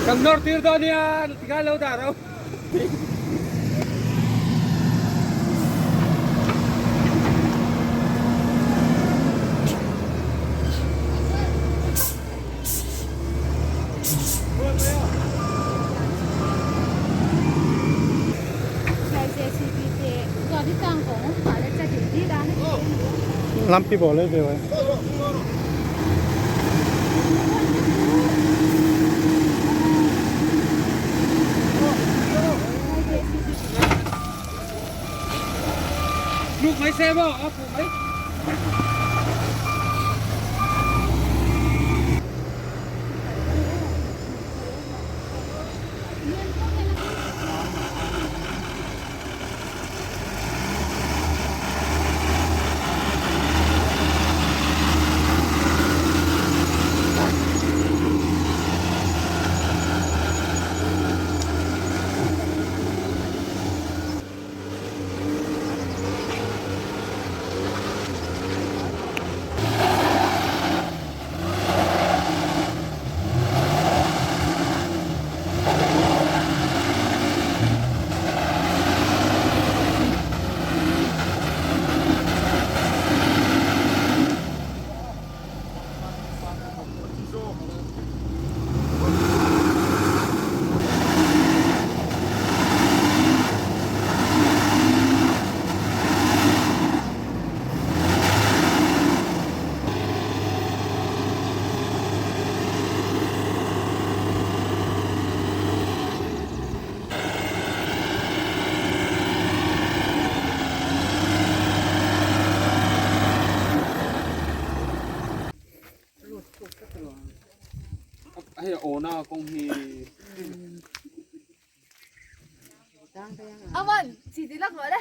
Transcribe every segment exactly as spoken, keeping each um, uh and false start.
Kam nor tir dawh nia, tika lou dah rau. Lampi bawl ei ve ua. Luk mai se maw, a pu mai. Ahi, ona kong hi. Aman, si di lak lo le.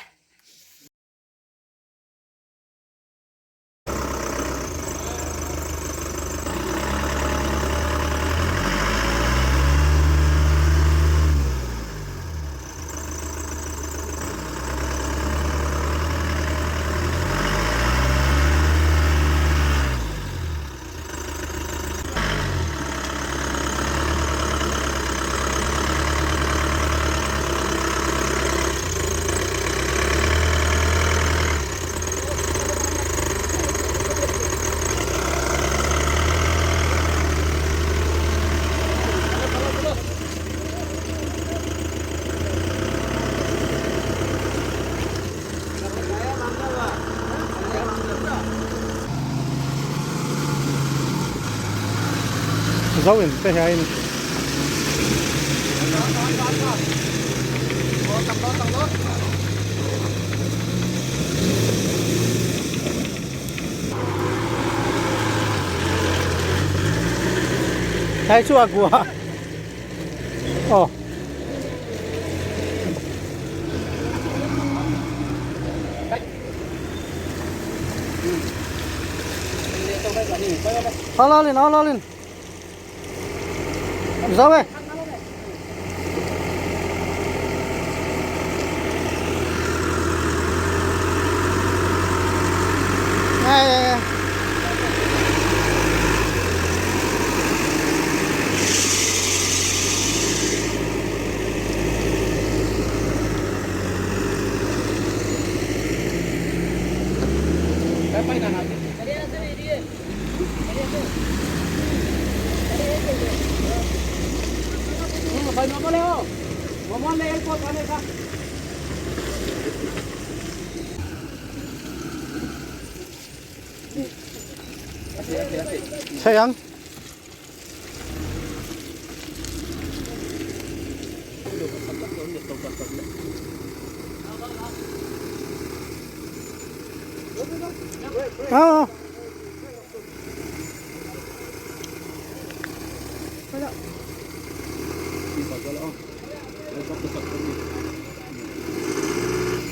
Zou in, te hiai in. Hiai chu a gua. Oh. Halalin, halalin. Zou e. Ai, ai, ai. Sayang. Ah.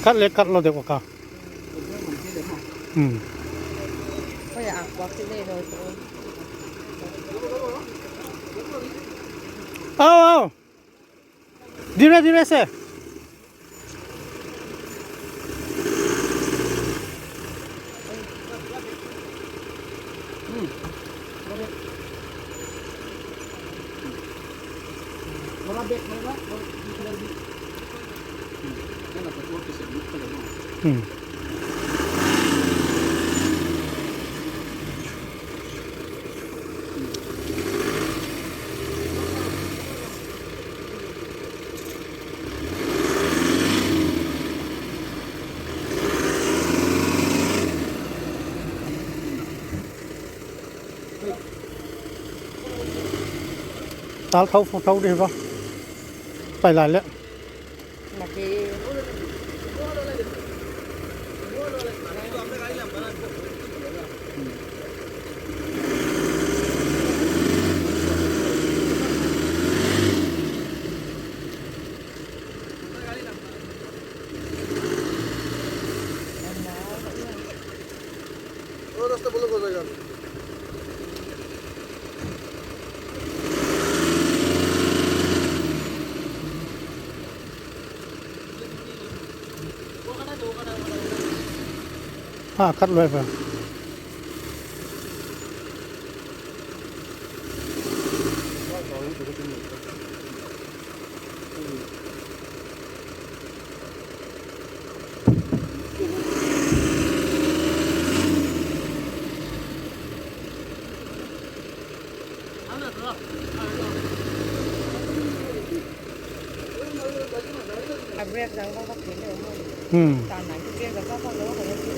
Khat le khat lou deuh ka. Hmm. Aw, aw. Dire, dire se. Hmm. Tal thau, thau di ba. Pai lai le. वो रास्ता ब्लॉक हो जाएगा। हाँ, कट लो है फिर। A brake zang ka kha kei le mo. Hmm. Ta nai ki brake zang ka kha lo ka lo ki.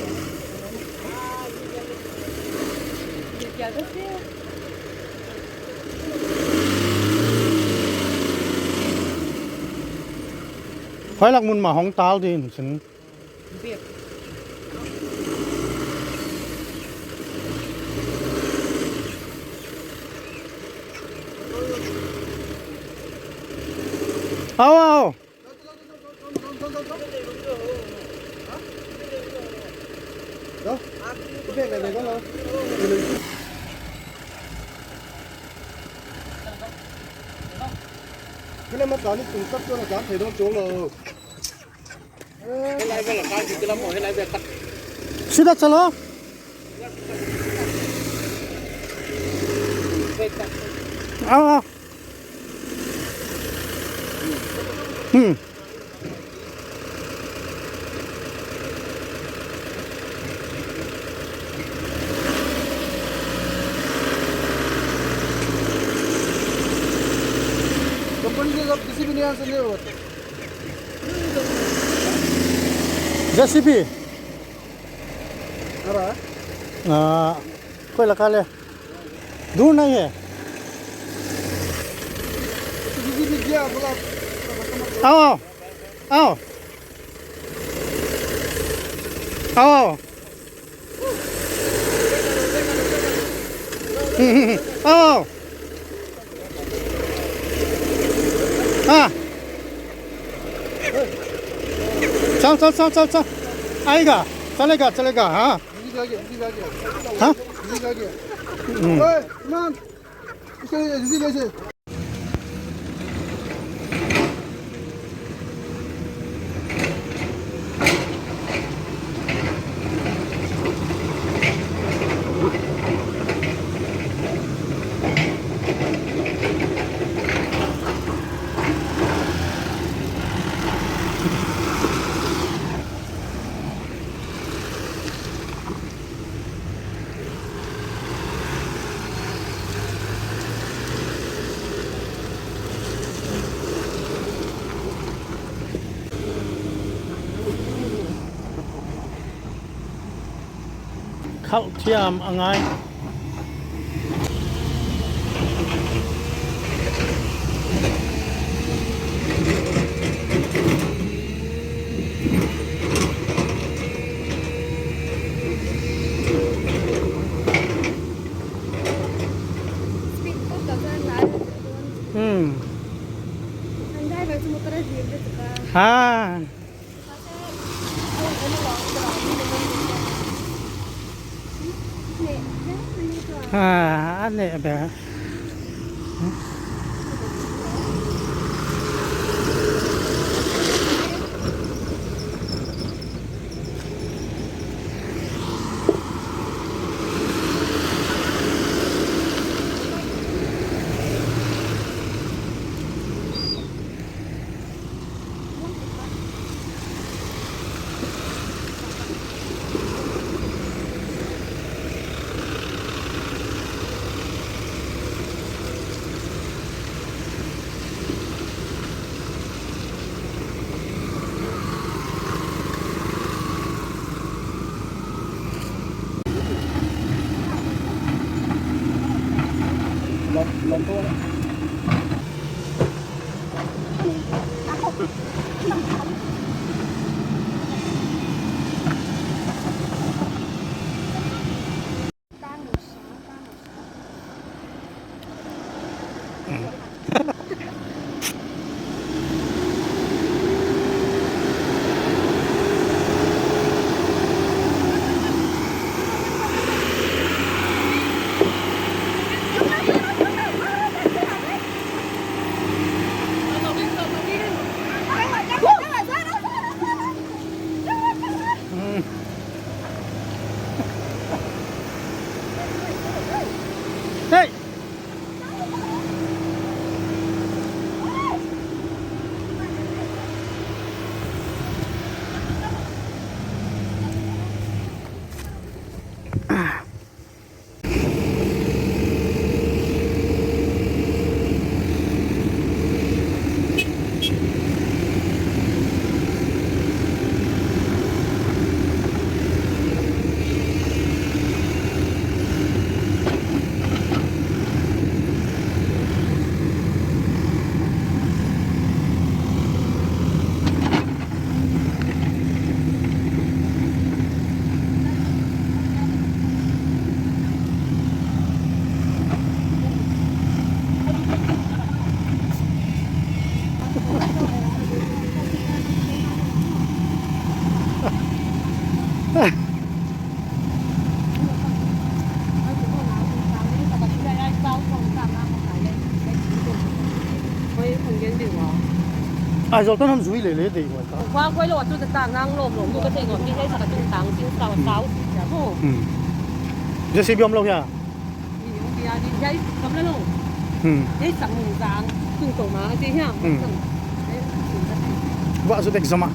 Di kya ka se. Hoih lak mun mah hong tal di in sin. Aw, aw. Kila ma tani tung tak tu na kan thei dong chong lo. सीधा चलो। आओ, आओ। हम्म। कंपनी के सब किसी भी नहीं आ सकते हो। जेसीबी। आ रहा है? आ, कोई लगा ले। दूर नहीं है। जेसीबी गया, बोला। आओ, आओ। आओ, आओ। हम्म, हम्म, हम्म। आओ। हाँ। चल, चल, चल, चल, चल। आएगा, चलेगा, चलेगा, हाँ। हाँ? हम्म। Khauh thiam a ngai. Ha. Ha, a neh beh. Hey! Aizawl tan hon zui lele dei ua ta. Wa koi lo tu ta nang lom lom tu ka thei ngom ni hei sa ka tung tang sin sau sau ya ko. Hmm. J C B om lo ya. Ni ni ya ni ya i kam la lo. Hmm. Hei sa mun zang tung to ma ti ya. Hmm. Wa su tek zoma.